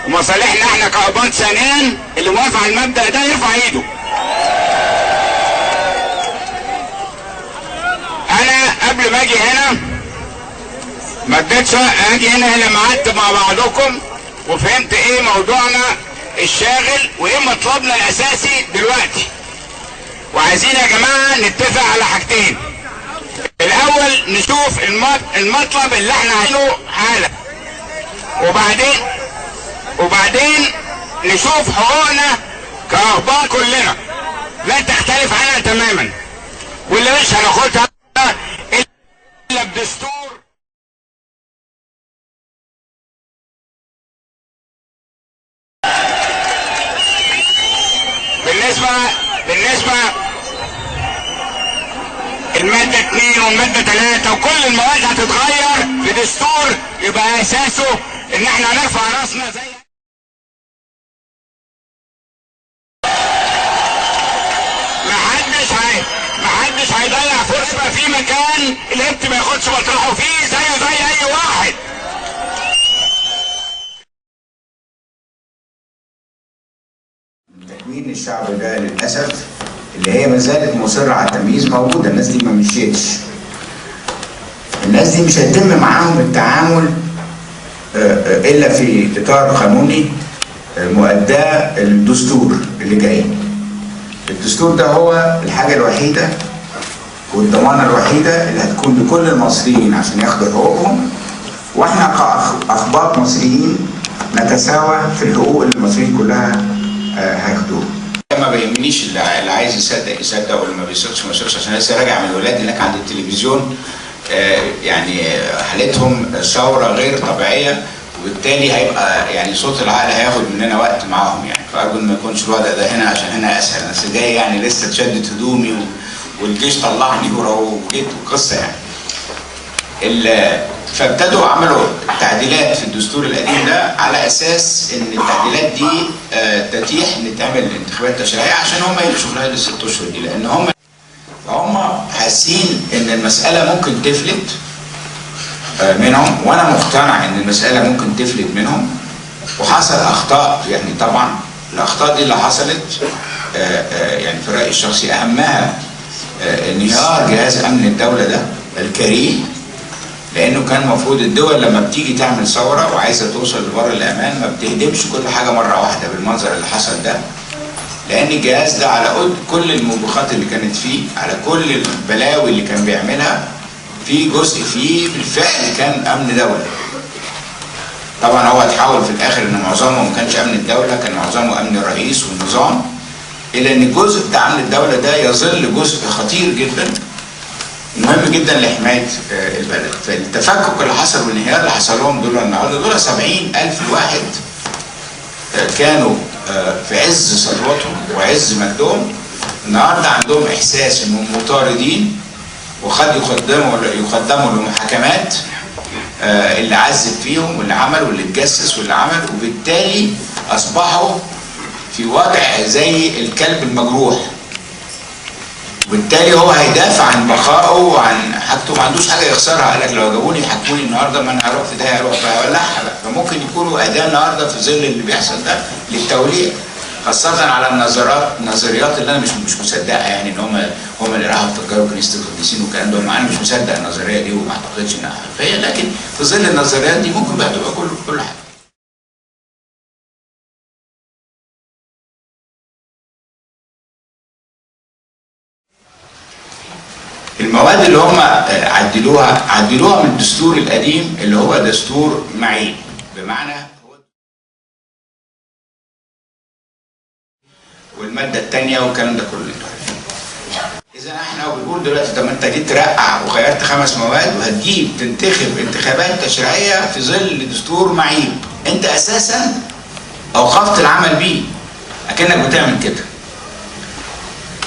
ومصالحنا احنا كأقباط ثانيا. اللي موافق على المبدأ ده يرفع ايده. انا قبل ما اجي هنا ما اديتش اجي هنا الا لما قعدت مع بعضكم وفهمت ايه موضوعنا الشاغل وايه مطلبنا الاساسي دلوقتي. وعايزين يا جماعة نتفق على حاجتين. الاول نشوف المطلب اللي احنا عايزينه حالا، وبعدين نشوف حقوقنا كأقباط كلنا لا تختلف عنها تماما، واللي مش هناخدها الا بدستور. بالنسبة المادة 2 والمادة 3 وكل المواد هتتغير في دستور يبقى اساسه ان احنا هنرفع راسنا زي محدش هيضيع فرصة في مكان القبط ما ياخدش مطرحه فيه زيه زي اي واحد. تكوين الشعب ده للاسف اللي هي ما زالت مصرة على التمييز موجودة، الناس دي ما مشيتش. الناس دي مش هيتم معاهم التعامل الا في اطار قانوني مؤداه الدستور اللي جاي. الدستور ده هو الحاجة الوحيدة والضمانه الوحيدة اللي هتكون لكل المصريين عشان ياخدوا حقوقهم، واحنا كأقباط مصريين نتساوى في الحقوق اللي المصريين كلها هياخدوها. ما بيهمنيش اللي عايز يصدق يصدق واللي ما بيصدقش ما يصدقش، عشان لسه راجع من الولاد هناك عند التلفزيون، يعني حالتهم ثورة غير طبيعية، وبالتالي هيبقى يعني صوت العقل هياخد مننا وقت معاهم يعني. فارجو ان ما يكونش الوضع ده هنا عشان هنا اسهل. بس جاي يعني لسه اتشدت هدومي والجيش طلعني وجيت وقصة يعني. فابتدوا عملوا تعديلات في الدستور القديم ده على اساس ان التعديلات دي تتيح ان تعمل انتخابات تشريعية عشان هم يمشوا خلال ال6 اشهر دي، لان هم حاسين ان المسالة ممكن تفلت منهم، وانا مقتنع ان المسالة ممكن تفلت منهم. وحصل اخطاء يعني، طبعا الاخطاء دي اللي حصلت يعني في رايي الشخصي اهمها انهيار جهاز امن الدولة ده الكريه، لانه كان المفروض الدول لما بتيجي تعمل ثورة وعايزه توصل لبر الامان ما بتهدمش كل حاجة مرة واحدة بالمنظر اللي حصل ده، لان الجهاز ده على كل الموبقات اللي كانت فيه، على كل البلاوي اللي كان بيعملها، في جزء فيه بالفعل كان امن دولة. طبعا هو اتحول في الاخر ان معظمه ما كانش امن الدولة، كان معظمه امن الرئيس والنظام، الا ان الجزء بتاع امن الدولة ده يظل جزء خطير جدا مهم جدا لحماية البلد. فالتفكك اللي حصل والانهيار اللي حصل لهم دول النهارده، دول 70,000 واحد كانوا في عز سطوتهم وعز مجدهم، النهارده عندهم احساس انهم مطاردين وقد يقدموا لمحاكمات، اللي عذب فيهم واللي عمل واللي اتجسس واللي عمل، وبالتالي اصبحوا في وضع زي الكلب المجروح. وبالتالي هو هيدافع عن بقائه وعن حاجته، ما عندوش حاجة يخسرها. قال لك لو جابوني يحاكموني النهارده ما انا هروح في ده، هروح فهولعها بقى. فممكن يكونوا اداه النهارده في ظل اللي بيحصل ده للتوليع، خاصة على النظريات اللي انا مش مصدقها، يعني ان هم اللي راحوا فجروا كنيسة القديسين والكلام ده. انا مش مصدق النظرية دي وما اعتقدش انها حقيقية، لكن في ظل النظريات دي ممكن بقى تبقى كل حاجة. المواد اللي هم عدلوها من الدستور القديم اللي هو دستور معين، بمعنى والمادة الثانية والكلام ده كله انتوا عارفينه. اذا احنا بنقول دلوقتي طب ما انت جيت ترقع وغيرت 5 مواد وهتجيب تنتخب انتخابات تشريعية في ظل دستور معيب، انت اساسا اوقفت العمل بيه، اكنك بتعمل كده.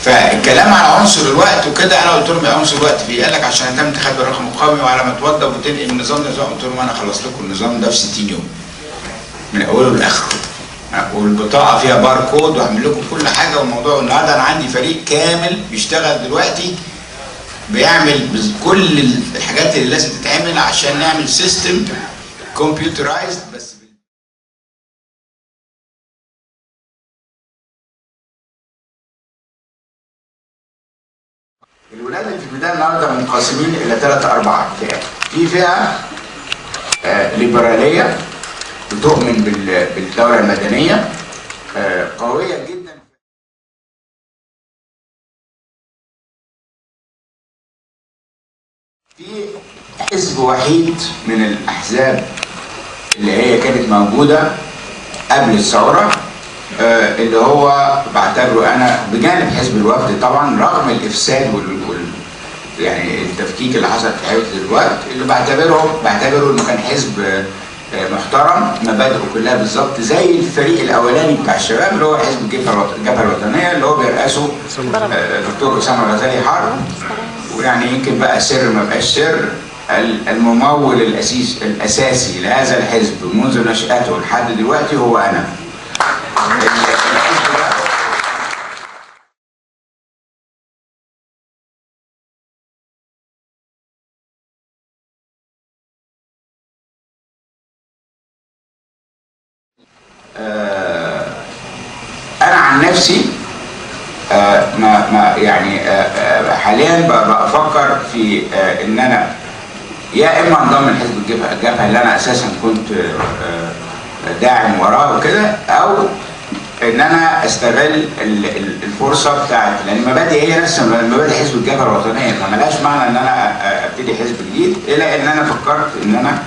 فالكلام على عنصر الوقت وكده، انا قلت لهم يا عنصر الوقت فيه، قال لك عشان هتعمل انتخاب بالرقم القومي وعلى ما توضب وتنقل من نظام لنظام. قلت لهم انا خلصت لكم النظام ده في 60 يوم من اوله لاخره، والبطاقه فيها باركود وهعمل لكم كل حاجة. والموضوع النهارده انا عندي فريق كامل بيشتغل دلوقتي بيعمل كل الحاجات اللي لازم تتعمل عشان نعمل system computerized بس. ده النهارده منقسمين الى 3 4 فئات. في فئة ليبرالية بتؤمن بالدولة المدنية، قوية جدا. في حزب وحيد من الاحزاب اللي هي كانت موجودة قبل الثورة، اللي هو بعتبره انا بجانب حزب الوفد طبعا، رغم الافساد يعني التفكيك اللي حصل في حزب الوفد، اللي بعتبره انه كان حزب محترم، مبادئه كلها بالظبط زي الفريق الاولاني بتاع الشباب اللي هو حزب الجبهة الوطنية اللي هو بيرأسه دكتور اسامة الغزالي حرب. ويعني يمكن بقى سر ما بقاش سر، الممول الاساسي لهذا الحزب منذ نشأته لحد دلوقتي هو انا. الحزب ده انا عن نفسي ما يعني حاليا بفكر في ان انا يا اما انضم لحزب الجبهة اللي انا اساسا كنت داعم وراه وكده، او ان انا استغل الفرصة بتاعت، لان مبادئي هي نفس مبادئ حزب الجبهة الوطنية، فمالهاش معنى ان انا ابتدي حزب جديد، الا ان انا فكرت ان انا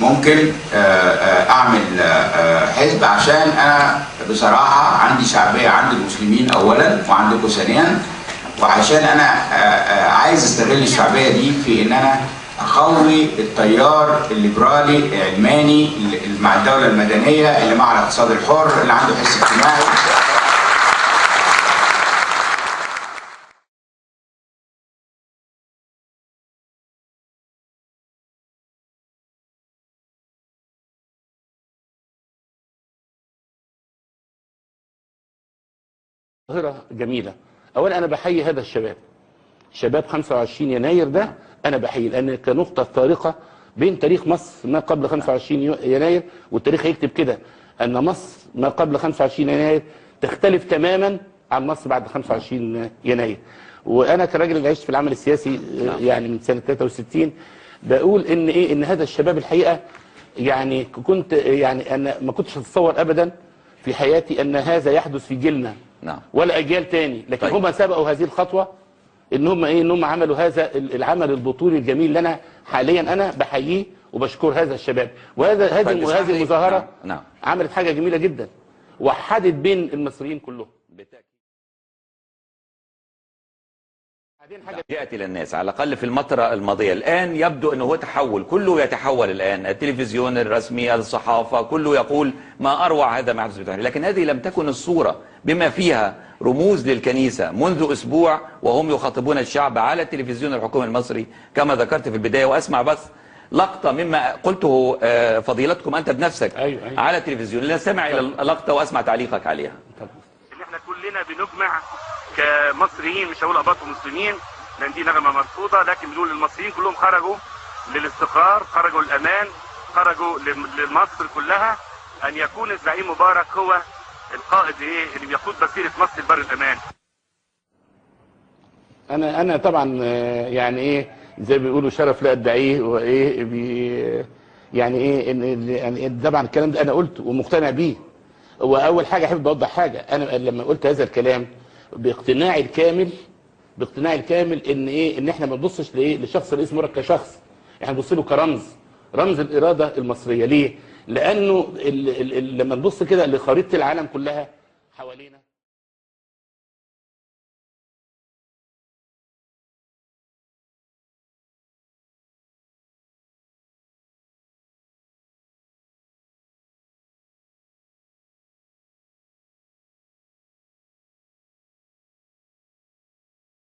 ممكن اعمل حزب، عشان انا بصراحة عندي شعبية عند المسلمين اولا وعندكم ثانيا، وعشان انا عايز استغل الشعبية دي في ان انا اقوي التيار الليبرالي العلماني اللي مع الدولة المدنية، اللي مع الاقتصاد الحر، اللي عنده حس اجتماعي. ظاهرة جميلة. أولا أنا بحيي هذا الشباب، شباب 25 يناير ده أنا بحيي، لأن كنقطة فارقة بين تاريخ مصر ما قبل 25 يناير، والتاريخ هيكتب كده أن مصر ما قبل 25 يناير تختلف تماما عن مصر بعد 25 يناير. وأنا كراجل اللي عشت في العمل السياسي يعني من سنة 63 بقول إن إيه، إن هذا الشباب الحقيقة يعني كنت يعني أنا ما كنتش أتصور أبدا في حياتي أن هذا يحدث في جيلنا. نعم. ولا اجيال تاني، لكن طيب. هم سبقوا هذه الخطوة، ان هم ايه، ان هم عملوا هذا العمل البطولي الجميل اللي انا حاليا انا بحييه وبشكر هذا الشباب. وهذا طيب. هذه المظاهرة نعم. عملت حاجة جميلة جدا، وحدت بين المصريين كلهم. جاءت الى الناس على الاقل في المطره الماضية. الان يبدو انه هو تحول، كله يتحول الان، التلفزيون الرسمي، الصحافة، كله يقول ما اروع هذا ما يحدث في التحرير، لكن هذه لم تكن الصورة بما فيها رموز للكنيسة منذ اسبوع وهم يخاطبون الشعب على التلفزيون الحكومي المصري كما ذكرت في البداية. واسمع بس لقطة مما قلته فضيلتكم انت بنفسك. أيوة. على التلفزيون، لا سمع الى اللقطة واسمع تعليقك عليها. ان احنا كلنا بنجمع كمصريين، مش هقول اباط ومسلمين لان دي نغمة مرفوضة، لكن بنقول المصريين كلهم خرجوا للاستقرار، خرجوا للامان، خرجوا لمصر كلها، ان يكون الزعيم مبارك هو القائد ايه اللي بيقود مسيره مصر لبر الامان. انا طبعا يعني ايه زي بيقولوا شرف لا ادعية، وايه يعني ايه ان يعني طبعا الكلام ده انا قلته ومقتنع بيه. واول حاجة احب اوضح حاجة، انا لما قلت هذا الكلام باقتناعي الكامل، باقتناعي الكامل ان ايه، ان احنا ما نبصش لايه، لشخص الرئيس مبارك كشخص، احنا نبص له كرمز، رمز الارادة المصرية. ليه؟ لانه لما نبص كده لخريطه العالم كلها حوالينا